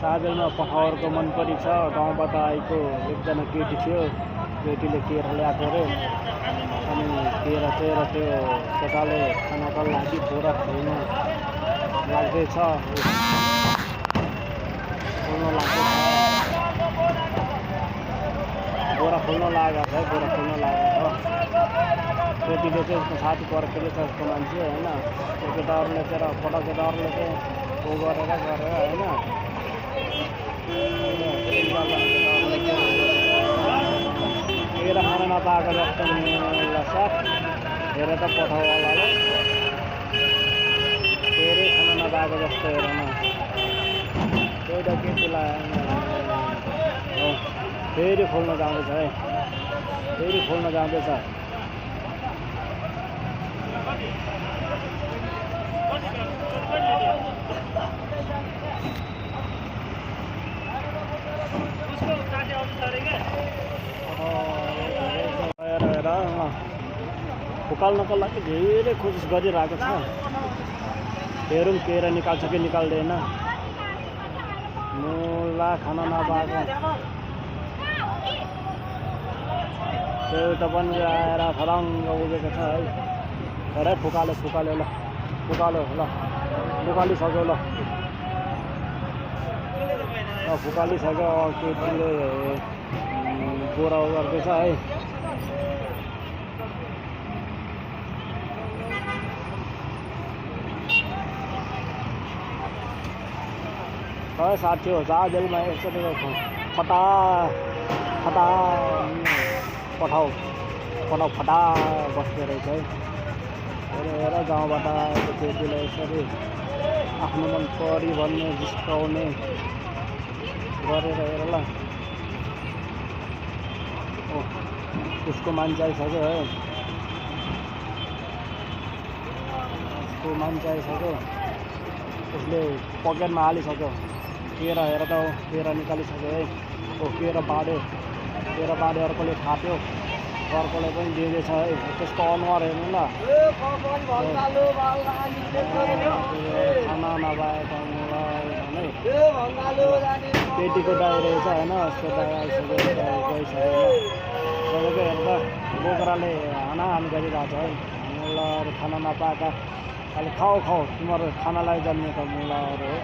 साझेलमा पठाउरको मनपरी छ। गाउँबाट आएको एकजना केटी थियो। केटीले केरा ल्याएको अरे अनि केरा चाहिँ र त्यो केटाले खानाको लागि बोरा खोल्न लाग्दैछ। बोरा खोल्न लागेको छ। बोरा खोल्न लागेको छ। केटीले चाहिँ उसको साथी पर्खेको छ उसको मान्छे होइन। त्यो केटाहरूले चाहिँ पटा केटाहरूले चाहिँ ऊ गरेर होइन केरा खान नपाएको जस्तो लाग्छ। हेरेर त पठाउलाले केरै खान नपाएको जस्तो हेर न। त्यही त केटीलाई फेरि खोल्न जाँदैछ है। फेरि खोल्न जाँदैछ। फुकाल्नको लागि धेरै कोसिस गरिरहेको छ। हेरौँ केरा निकाल्छ कि निकाल्दैन। मुला खान नपाएको त्यो पनि आएर फलाङ्ग उभिएको छ है। हेर फुकाल्यो ल। फुकाल्यो ल। फुकालिसक्यो ल। फुकालिसक्यो। केटीले बोरा गर्दैछ है। साथी हो साझेलमा यसरी फटा पठाउ फटा बस्दो रहेछ है। हेर गाउँबाट आएको केटीलाई यसरी आफ्नो मन परी भन्ने जिस्काउने गरेर हेर ल। उसको मान्छे आइसक्यो है। उसको मान्छे आइसक्यो। उसले पकेटमा हालिसक्यो केरा। हेर त केरा निकालिसक्यो है। केरा बाँड्यो। केरा बाँड्यो अर्कोले थाप्यो। अर्कोले पनि दिँदैछ है। त्यसको अनुहार हेर्नु ल। खाना नपाएको है। केटीको दाइ रहेछ होइन। उसको दाइ आइसक्यो। गइसक्यो सबैको हेर्दा बोक्राले हानाहानी गरिरहेको छ है। मुलाहरू खाना नपाएका खालि खाऊ तिमीहरू खानालाई जन्मेको मुलाहरू हो।